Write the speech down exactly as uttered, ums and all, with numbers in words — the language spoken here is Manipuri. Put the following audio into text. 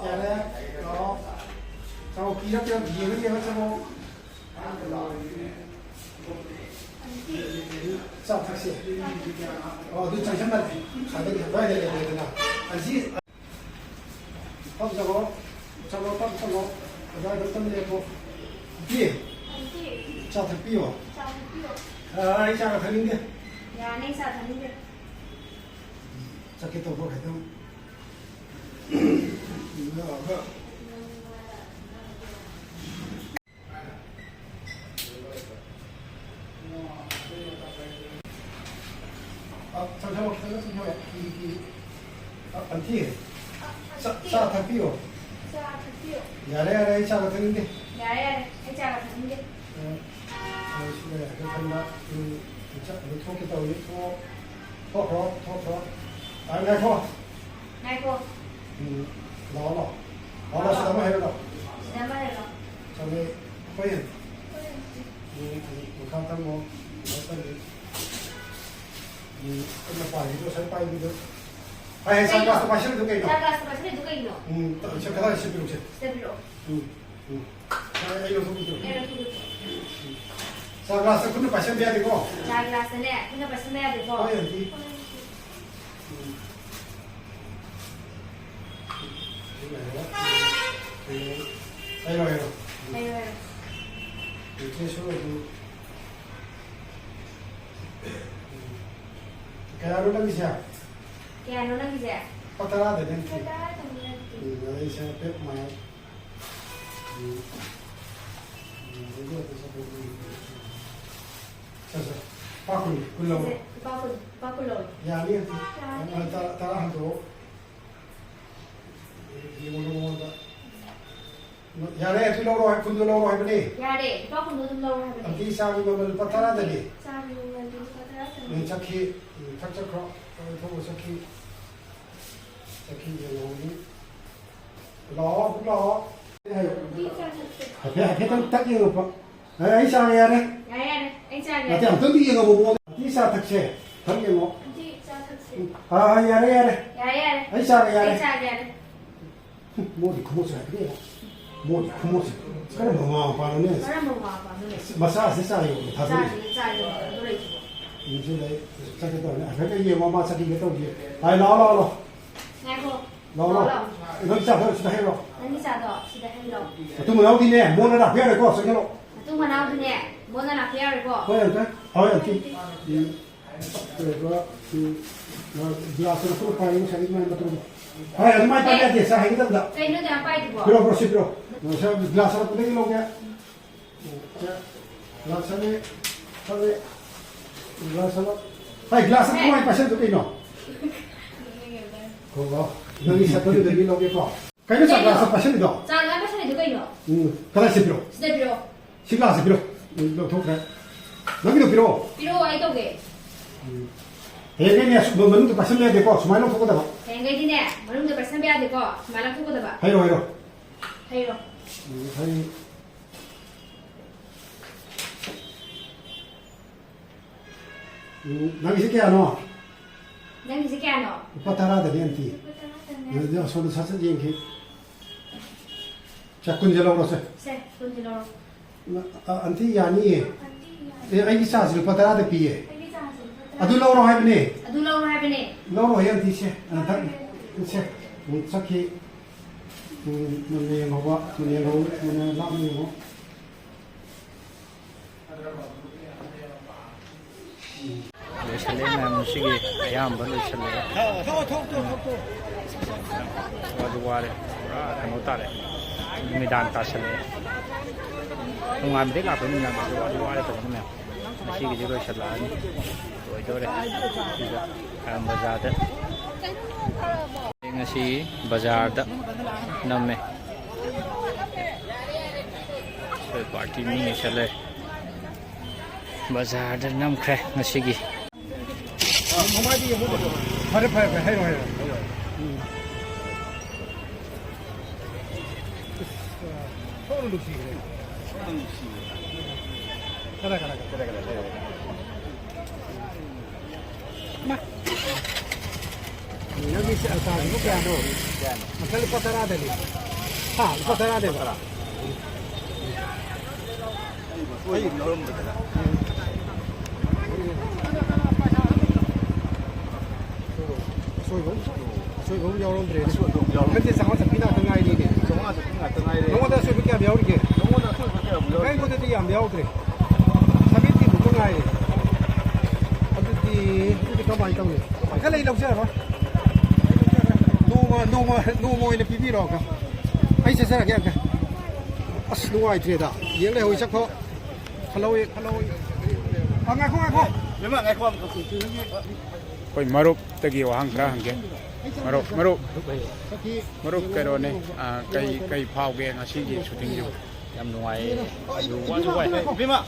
ꯌꯥꯔꯦ, ꯂꯥꯛꯑꯣ꯫ ꯆꯪꯉꯣ, ꯀꯤꯔꯛ ꯀꯤꯔꯛ ꯌꯦꯡꯉ ꯌꯦꯡꯉ ꯆꯪꯉꯣ꯫ ꯆꯥ ꯊꯛꯁꯦ꯫ ꯑꯣ, ꯑꯗꯨ ꯆꯪꯁꯟꯕꯅꯦ꯫ ꯑꯗꯨꯒꯤ ꯑꯗꯨꯋꯥꯏꯗ ꯂꯩꯔꯦꯗꯅ꯫ ꯑꯁꯤ ꯐꯝ ꯆꯪꯉꯣ꯫ ꯆꯪꯉꯣ, ꯐꯝ ꯆꯪꯉꯣ꯫ ꯑꯗꯨꯋꯥꯏꯗ ꯑꯗꯨꯝ ꯂꯦꯞꯄꯣ꯫ ꯅꯨꯄꯤ, ꯆꯥ ꯊꯛꯄꯤꯌꯣ꯫ ꯆꯥ ꯊꯛꯄꯤꯌꯣ꯫ ꯑ, ꯑꯩ ꯆꯥꯒ ꯊꯛꯅꯤꯡꯗꯦ꯫ ꯌꯥꯅꯤ, ꯆꯥ ꯊꯛꯅꯤꯡꯗꯦ꯫ ꯆꯠꯀꯦ ꯇꯧꯕ ꯈꯤꯇꯪ꯫ ꯑ, ꯆꯪꯁꯜꯂꯣ, ꯈꯤꯇꯪ ꯆꯪꯁꯜꯂꯣ꯫ ꯐꯤ, ꯐꯤ꯫ ꯑ, ꯑꯟꯇꯤ, ꯆꯥ, ꯆꯥ ꯊꯛꯄꯤꯌꯣ꯫ ꯆꯥ ꯊꯛꯄꯤꯌꯣ꯫ ꯌꯥꯔꯦ, ꯌꯥꯔꯦ, ꯑꯩ ꯆꯥꯒ ꯊꯛꯅꯤꯡꯗꯦ꯫ ꯌꯥꯔꯦ, ꯌꯥꯔꯦ, ꯑꯩ ꯆꯥꯒ ꯊꯛꯅꯤꯡꯗꯦ꯫ ꯑ, ꯑ, ꯁꯤꯗ ꯌꯥꯔꯦ, ꯈꯟꯕ, ꯎꯝ, ꯆꯥ, ꯑꯗꯨ ꯊꯣꯛꯀꯦ ꯇꯧꯔꯤ, ꯊꯣꯛ-, ꯊꯣꯛꯈ꯭ꯔꯣ, ꯊꯣꯛꯈ꯭ꯔꯣ꯫ ꯑ, ꯉꯥꯏꯈꯣ꯫ ꯉꯥꯏꯈꯣ꯫ ꯎꯝ, ꯂꯥꯛꯑꯣ, ꯂꯥꯛꯑꯣ꯫ ꯂꯥꯛꯑꯣ, ꯂꯥꯛꯑꯣ, ꯁꯤꯗ ꯑꯃ ꯍꯦꯛ ꯂꯥꯛꯑꯣ꯫ ꯁꯤꯗ ꯑꯃ ꯍꯦꯛ ꯂꯥꯛꯑꯣ꯫ ꯆꯪꯉꯦ, ꯑꯩꯈꯣꯏ꯫ ꯍꯣꯏ, ꯍꯣꯏ꯫ ꯎꯝ, ꯎꯝ, ꯃꯈꯥ ꯊꯝꯃꯣ꯫ ꯃꯊꯛꯇꯗꯤ꯫ ꯎꯝ, ꯑꯩꯅ ꯄꯥꯏꯔꯤꯗꯣ, ꯉꯁꯥꯏ ꯄꯥꯏꯕꯤꯗꯣ꯫ ꯍꯥꯏ, ꯍꯥꯏ, ꯆꯥ ꯀꯩꯅꯣ? ꯒ꯭ꯂꯥꯁꯇꯣ ꯄꯥꯏꯁꯤꯜꯂꯤꯗꯣ ꯀꯩꯅꯣ? ꯆꯥ ꯒ꯭ꯂꯥꯁꯇꯣ ꯄꯥꯏꯁꯤꯜꯂꯤꯗꯣ ꯀꯩꯒꯤꯅꯣ? ꯎꯝ, ꯁꯤ ꯀꯗꯥꯏ ꯁꯤ ꯄꯤꯔꯨꯁꯦ? ꯁꯤꯗ ꯄꯤꯔꯛꯑꯣ꯫ ꯎꯝ, ꯎꯝ꯫ ꯑꯩ, ꯑꯩ ꯂꯧꯊꯣꯛꯄꯤꯔꯣ꯫ ꯑꯩ ꯂꯧꯊꯣꯛꯄꯤꯔꯣ꯫ ꯎꯝ꯫ ꯆꯥ ꯒ꯭ꯂꯥꯁꯇ ꯈꯨꯠꯅ ꯄꯥꯏꯁꯟꯕ ꯌꯥꯗꯦꯀꯣ? ꯆꯥ ꯒ꯭ꯂꯥꯁꯇꯅꯦ, ꯈꯨꯠꯅ ꯄꯥꯏꯁꯟꯕ ꯌꯥꯗꯦꯀꯣ? ꯍꯣꯏ, ꯑꯟꯇꯤ꯫ ꯎꯝ꯫ ꯍꯥꯏꯔꯣ, ꯍꯥꯏꯔꯣ꯫ ꯍꯥꯏꯔꯣ, ꯍꯥꯏꯔꯣ꯫ ꯏꯆꯦꯁꯨ ꯑꯗꯨꯝ, ꯀꯌꯥꯅꯣ ꯅꯪꯒꯤꯁꯦ? ꯀꯌꯥꯅꯣ ꯅꯪꯒꯤꯁꯦ? ꯂꯨꯄꯥ ꯇꯔꯥꯗꯅꯦ꯫ ꯂꯨꯄꯥ ꯇꯔꯥꯗꯪ ꯅꯠꯇꯦ꯫ ꯎꯝ, ꯑꯗꯩ ꯁꯦ ꯄꯦꯛ ꯃꯌꯥꯝ꯫ ꯎꯝ꯫ ꯎꯝ, ꯑꯗꯩ ꯑꯇꯣꯞꯄ ꯁꯦ ꯄꯦꯛ ꯃꯌꯥꯝ꯫ ꯁꯦ, ꯁꯦ꯫ ꯂꯨꯄꯥ ꯀꯨꯟ, ꯀꯨꯟ ꯂꯧꯔꯣ꯫ ꯁꯦ, ꯂꯨꯄꯥ ꯀꯨꯟ, ꯂꯨꯄꯥ ꯀꯨꯟ ꯂꯧꯔꯣ꯫ ꯌꯥꯅꯤ, ꯑꯗꯨꯗꯤ꯫ ꯌꯥꯅꯤ꯫ ꯇꯔꯥ, ꯇꯔꯥ ꯍꯟꯗꯣꯛꯑꯣ꯫ ꯌꯦꯡꯉꯣ, ꯅꯉꯣꯟꯗ꯫ ꯌꯥꯔꯦ, ꯑꯗꯨ ꯂꯧꯔꯣ ꯍꯥꯏ, ꯀꯨꯟꯗꯣ ꯂꯧꯔꯣ ꯍꯥꯏꯕꯅꯦ꯫ ꯌꯥꯔꯦ, ꯂꯨꯄꯥ ꯀꯨꯟꯗꯣ ꯑꯗꯨꯝ ꯂꯧꯔꯣ ꯍꯥꯏꯕꯅꯦ꯫ ꯑꯗꯨꯗꯤ ꯆꯥꯒꯤ ꯃꯃꯜ ꯂꯨꯄꯥ ꯇꯔꯥꯗꯅꯦ꯫ ꯆꯥꯒꯤ ꯃꯃꯜꯗꯤ ꯂꯨꯄꯥ ꯇꯔꯥꯗꯅꯦ꯫ ꯎꯝ, ꯆꯠꯈꯤ꯫ ꯎꯝ, ꯊꯛ ꯆꯠꯈ꯭ꯔꯣ꯫ ꯊꯣꯛꯑ ꯆꯠꯈꯤ꯫ ꯆꯠꯈꯤ, ꯌꯦꯡꯍꯧꯅꯤ꯫ ꯂꯥꯛꯑꯣ, ꯑꯗꯨꯝ ꯂꯥꯛꯑꯣ꯫ ꯍꯥꯏꯌꯣ꯫ ꯍꯥꯏꯐꯦꯠ, ꯍꯥꯏꯐꯦꯠꯇꯪ ꯇꯛ ꯌꯦꯡꯉꯛꯄ꯫ ꯑꯦ, ꯑꯩ ꯆꯥꯒꯦ, ꯌꯥꯔꯦ꯫ ꯌꯥꯔꯦ, ꯌꯥꯔꯦ, ꯑꯩ ꯆꯥꯒꯦ, ꯅꯠꯇꯦ, ꯌꯥꯔꯦ꯫ ꯑꯝꯇꯪꯗꯤ ꯌꯦꯡꯉꯛꯑꯣ, ꯃꯑꯣꯡ꯫ ꯑꯟꯇꯤ, ꯆꯥ ꯊꯛꯁꯦ꯫ ꯊꯛ ꯌꯦꯡꯉꯣ꯫ ꯑꯟꯇꯤ, ꯆꯥ ꯊꯛꯁꯦ꯫ ꯎꯝ, ꯑꯥ, ꯑꯥ, ꯌꯥꯔꯦ, ꯌꯥꯔꯦ꯫ ꯌꯥꯔꯦ, ꯌꯥꯔꯦ꯫ ꯑꯩ ꯆꯥꯒꯦ, ꯌꯥꯔꯦ꯫ ꯑꯩ ꯆꯥꯒꯦ, ꯌꯥꯔꯦ꯫ ꯃꯣꯏꯒꯤ ꯈꯨꯃꯣꯠꯁꯦ ꯍꯥꯏꯕꯤꯔꯦ꯫ ꯃꯣꯏꯒꯤ ꯈꯨꯃꯣꯠꯁꯦ꯫ ꯀꯔꯝꯕ ꯃꯃꯥ ꯃꯄꯥꯅꯣꯅꯦ? ꯀꯔꯝꯕ ꯃꯃꯥ ꯃꯄꯥꯅꯣꯅꯦ? ꯃꯆꯥꯁꯦ ꯆꯥ ꯌꯣꯟꯕ ꯊꯥꯗꯣꯛꯏ꯫ ꯆꯥꯁꯦ ꯆꯥ ꯌꯣꯟꯕ ꯊꯥꯗꯣꯔꯛꯏꯁꯤꯕꯣ? ꯃꯁꯤ ꯂꯩ, ꯆꯠꯀꯦ ꯇꯧꯔꯦ꯫ ꯍꯥꯏꯐꯦꯠꯇ ꯌꯦꯡꯉꯣ, ꯃꯥ ꯆꯠꯈꯤꯒꯦ ꯇꯧꯔꯤꯁꯦ꯫ ꯍꯥꯏ, ꯂꯥꯛꯑꯣ, ꯂꯥꯛꯑꯣ, ꯂꯥꯛꯑꯣ꯫ ꯉꯥꯏꯈꯣ꯫ ꯂꯥꯛꯑꯣ, ꯂꯥꯛꯑꯣ꯫ ꯂꯥꯛꯑꯣ꯫ ꯅꯪ ꯆꯥꯗꯣ ꯁꯤꯗ ꯍꯩꯔꯣ꯫ ꯅꯪꯒꯤ ꯆꯥꯗꯣ ꯁꯤꯗ ꯍꯩꯔꯣ꯫ ꯃꯇꯨꯡ ꯃꯅꯥꯎꯗꯤꯅꯦ, ꯃꯣꯟꯅ ꯂꯥꯛꯄ ꯌꯥꯔꯣꯏꯀꯣ, ꯆꯪꯁꯤꯜꯂꯣ꯫ ꯃꯇꯨꯡ ꯃꯅꯥꯎꯗꯤꯅꯦ, ꯃꯣꯟꯅ ꯂꯥꯛꯄ ꯌꯥꯔꯣꯏꯀꯣ꯫ ꯍꯣꯏ, ꯑꯪꯀꯜ꯫ ꯍꯣꯏ, ꯑꯪꯀꯜ꯫ ꯎꯝ꯫ ꯀꯩꯕ, ꯎꯝ, ꯒ꯭ꯂꯥꯁ ꯑꯃ ꯄꯥꯏꯌꯨ, ꯉꯁꯥꯏꯒꯤ ꯃꯥꯏ ꯃꯇꯨꯡꯗ꯫ ꯍꯣꯏ, ꯑꯗꯨꯃꯥꯏꯅ ꯄꯥꯏꯕ ꯌꯥꯗꯦ, ꯆꯥ ꯍꯩꯒꯗꯕꯗ꯫ ꯀꯩꯅꯣ ꯑꯗꯨ ꯌꯥꯝ ꯄꯥꯏꯗꯨꯕꯣ? ꯄꯤꯔꯣ, ꯕ꯭ꯔꯣ, ꯁꯤ ꯄꯤꯔꯣ꯫ ꯉꯁꯥꯏ ꯒ꯭ꯂꯥꯁ ꯑꯃ ꯄꯨꯟꯅ ꯂꯧꯒꯦ꯫ ꯒ꯭ꯂꯥꯁ ꯑꯃ, ꯐꯔꯦ꯫ ꯒ꯭ꯂꯥꯁ ꯑꯃ꯫ ꯍꯣꯏ, ꯒ꯭ꯂꯥꯁ ꯑꯃ ꯀꯃꯥꯏꯅ ꯄꯥꯏꯁꯟꯗꯣꯏ ꯀꯩꯅꯣ? ꯍꯣ, ꯍꯣ꯫ ꯅꯪꯒꯤ ꯁꯠꯄꯗꯨꯗꯒꯤ ꯂꯧꯒꯦꯀꯣ꯫ ꯀꯩꯅꯣ ꯆꯥ ꯀꯩꯅꯣ? ꯒ꯭ꯂꯥꯁ ꯑꯃ ꯄꯥꯏꯁꯜꯂꯤꯗꯣ? ꯆꯥ ꯒ꯭ꯂꯥꯁ ꯄꯥꯏꯁꯜꯂꯤꯗꯣ ꯀꯩꯅꯣ? ꯎꯝ, ꯀꯗꯥꯏ ꯁꯤ ꯄꯤꯔꯣ? ꯁꯤꯗ ꯄꯤꯔꯣ꯫ ꯁꯤ ꯒ꯭ꯂꯥꯁꯁꯦ ꯄꯤꯔꯣ꯫ ꯎꯝ, ꯂꯧꯊꯣꯛꯈ꯭ꯔꯦ꯫ ꯅꯪꯒꯤꯗꯣ ꯄꯤꯔꯣ꯫ ꯄꯤꯔꯛꯑꯣ, ꯑꯩ ꯇꯧꯒꯦ꯫ ꯎꯝ꯫ ꯍꯌꯦꯡꯈꯩꯅꯦ, ꯁꯨꯝ ꯃꯅꯨꯡꯗ ꯄꯥꯏꯁꯟꯕ ꯌꯥꯗꯦꯀꯣ, ꯁꯨꯃꯥꯏꯅ ꯂꯧꯊꯣꯛꯀꯗꯕ꯫ ꯍꯌꯦꯡꯈꯩꯗꯤꯅꯦ, ꯃꯅꯨꯡꯗ ꯄꯥꯏꯁꯟꯕ ꯌꯥꯗꯦꯀꯣ, ꯁꯨꯃꯥꯏꯅ ꯂꯧꯊꯣꯛꯀꯗꯕ꯫ ꯍꯩꯔꯣ, ꯍꯩꯔꯣ꯫ ꯍꯩꯔꯣ꯫ ꯎꯝ, ꯍꯩ꯫ ꯎꯝ, ꯅꯪꯒꯤꯁꯦ ꯀꯌꯥꯅꯣ? ꯅꯪꯒꯤꯁꯦ ꯀꯌꯥꯅꯣ? ꯂꯨꯄꯥ ꯇꯔꯥꯗꯅꯦ, ꯑꯟꯇꯤ꯫ ꯂꯨꯄꯥ ꯇꯔꯥꯗꯅꯦ꯫ ꯑꯗꯨꯗꯤ ꯑꯁꯣꯝꯗ ꯁꯠ ꯁꯠ ꯌꯦꯡꯈꯤ꯫ ꯁꯦ, ꯀꯨꯟꯁꯦ ꯂꯧꯔꯣ, ꯁꯦ꯫ ꯁꯦ, ꯀꯨꯟꯁꯦ ꯂꯧꯔꯣ꯫ ꯅ-, ꯑ-, ꯑꯟꯇꯤ ꯌꯥꯅꯤꯌꯦ꯫ ꯑꯟꯇꯤ ꯌꯥꯅꯤ꯫ ꯑꯦ, ꯑꯩꯒꯤ ꯆꯥꯁꯦ ꯂꯨꯄꯥ ꯇꯔꯥꯗ ꯄꯤꯌꯦ꯫ ꯑꯩꯒꯤ ꯆꯥꯁꯦ ꯂꯨꯄꯥ ꯇꯔꯥ꯫ ꯑꯗꯨ ꯂꯧꯔꯣ ꯍꯥꯏꯕꯅꯦ꯫ ꯑꯗꯨ ꯂꯧꯔꯣ ꯍꯥꯏꯕꯅꯦ꯫ ꯂꯧꯔꯣ ꯍꯦ, ꯑꯟꯇꯤ, ꯁꯦ꯫ ꯑ, ꯊꯛ-, ꯁꯦ꯫ ꯎꯝ, ꯆꯠꯈꯤ꯫ ꯎꯝ, ꯃꯨꯟꯅ ꯌꯦꯡꯍꯧꯕ, ꯃꯨꯟꯅ ꯌꯦꯡꯍꯧ-, ꯃꯨꯟꯅ ꯂꯥꯞꯅ ꯌꯦꯡꯉꯣ꯫ ꯂꯣꯏꯁꯤꯜꯂꯦ ꯃꯌꯥꯝ, ꯉꯁꯤꯒꯤ ꯑꯌꯥꯝꯕ ꯂꯣꯏꯁꯤꯜꯂꯦ꯫ ꯋꯥꯁꯨ ꯋꯥꯔꯦ, ꯄꯨꯔꯥ ꯀꯩꯅꯣ ꯇꯥꯔꯦ, ꯅꯨꯃꯤꯗꯥꯡ ꯇꯥꯁꯜꯂꯛꯑꯦ꯫ ꯅꯣꯡꯉꯥꯟꯕꯗꯩ ꯂꯥꯛꯄ ꯅꯨꯃꯤꯗꯥꯡ ꯇꯥꯁꯜꯂꯦ, ꯋꯥꯁꯨ ꯋꯥꯔꯦ ꯐꯖꯅ ꯃꯌꯥꯝ꯫ ꯉꯁꯤꯒꯤꯗꯤ ꯂꯣꯏꯁꯤꯜꯂꯛꯑꯅꯤ, ꯂꯣꯏꯗꯧꯔꯦ꯫ ꯁꯤꯗ ꯀꯔꯝ ꯕꯖꯥꯔꯗ ꯉꯁꯤ ꯕꯖꯥꯔꯗ ꯅꯝꯃꯦ꯫ ꯑꯩꯈꯣꯏ ꯄꯥꯔꯇꯤ ꯃꯤ ꯂꯩꯁꯜꯂꯦ꯫ ꯕꯖꯥꯔꯗ ꯅꯝꯈ꯭ꯔꯦ ꯉꯁꯤꯒꯤ꯫ ꯐꯔꯦ, ꯐꯔꯦ, ꯐꯔꯦ, ꯍꯥꯏꯔꯣ, ꯍꯥꯏꯔꯣ, ꯍꯥꯏꯔꯣ꯫ ꯎꯝ꯫ ꯊꯣꯛꯅ ꯅꯨꯡꯁꯤꯈ꯭ꯔꯦ꯫ ꯀꯅꯥ, ꯀꯅꯥ, ꯀꯅꯥ? ꯀꯅꯥ, ꯀꯅꯥ, ꯀꯅꯥ? ꯃꯥ꯫ ꯅꯪꯒꯤ ꯆꯥ-, ꯆꯥꯁꯤꯕꯨ ꯀꯌꯥꯅꯣ? ꯀꯌꯥꯅꯣ? ꯃꯈꯜ ꯂꯨꯄꯥ ꯇꯔꯥꯗꯅꯤ꯫ ꯍꯥ, ꯂꯨꯄꯥ ꯇꯔꯥꯗꯅꯤ꯫ ꯇꯔꯥ꯫ ꯑꯩ ꯑꯁꯣꯏꯕ ꯑꯃ ꯌꯥꯎꯔꯝꯗ꯭ꯔꯦꯗ꯫ ꯑꯁꯣꯏꯕ ꯑꯃ, ꯑꯁꯣꯏꯕ ꯑꯃ ꯌꯥꯎꯔꯝꯗ꯭ꯔꯦ꯫ ꯑꯁꯣꯏꯕ ꯑꯃ ꯌꯥꯎꯔꯝꯗ꯭ꯔꯦ꯫ ꯅꯪꯁꯦ ꯆꯥꯝꯃꯉꯥ ꯆꯠꯄꯤ ꯉꯥꯛꯇ ꯉꯥꯏꯔꯤꯅꯦ꯫ ꯆꯥꯝꯃꯉꯥ ꯆꯠꯄꯤ ꯉꯥꯛꯇ ꯉꯥꯏꯔꯦ꯫ ꯅꯉꯣꯟꯗ ꯑꯁꯣꯏꯕ ꯀꯌꯥꯝ ꯌꯥꯎꯔꯤꯒꯦ? ꯅꯉꯣꯟꯗ ꯑꯁꯣꯏꯕ ꯀꯌꯥꯝ ꯌꯥꯎꯔꯤꯒꯦ? ꯑꯩꯉꯣꯟꯗꯗꯤ ꯌꯥꯝ ꯌꯥꯎꯗ꯭ꯔꯦ꯫ ꯁꯚꯦꯟꯇꯤ ꯃꯨꯛꯇ ꯉꯥꯏꯔꯦ꯫ ꯑꯗꯨꯗꯤ, ꯑꯗꯨꯗꯤ ꯀꯃꯥꯏꯅ ꯇꯧꯅꯤ? ꯑꯪꯀꯜ, ꯑꯩ ꯂꯧꯖꯔꯔꯣꯏ꯫ ꯅꯣꯡꯃ, ꯅꯣꯡꯃ, ꯅꯣꯡꯃ ꯑꯣꯏꯅ ꯄꯤꯕꯤꯔꯣ, ꯑꯪꯀꯜ꯫ ꯑꯩ ꯆꯠꯆꯔꯒꯦ, ꯑꯪꯀꯜ꯫ ꯑꯁ, ꯅꯨꯡꯉꯥꯏꯇ꯭ꯔꯦꯗ꯫ ꯌꯦꯡ ꯂꯩꯍꯧꯏ, ꯆꯠꯈꯣ꯫ ꯈꯜꯍꯧꯏ, ꯈꯜꯍꯧꯏ꯫ ꯑ, ꯉꯥꯏꯈꯣ, ꯉꯥꯏꯈꯣ꯫ ꯏꯃꯥ, ꯉꯥꯏꯈꯣ ꯑꯃꯨꯛ꯫ ꯑꯩꯈꯣꯏ ꯃꯔꯨꯞꯇꯒꯤ ꯋꯥꯍꯪ ꯈꯔ ꯍꯪꯒꯦ꯫ ꯃꯔꯨꯞ, ꯃꯔꯨꯞ, ꯃꯔꯨꯞ ꯀꯩꯅꯣꯅꯦ, ꯑ, ꯀꯩ, ꯀꯩ ꯐꯥꯎꯒꯦ ꯉꯁꯤꯒꯤ ꯁꯨꯇꯤꯡꯁꯤꯕꯨ? ꯌꯥꯝ ꯅꯨꯡꯉꯥꯏꯌꯦ꯫ ꯑꯗꯨ ꯋꯥꯁꯨ ꯋꯥꯏ꯫ ꯏꯕꯦꯝꯃ,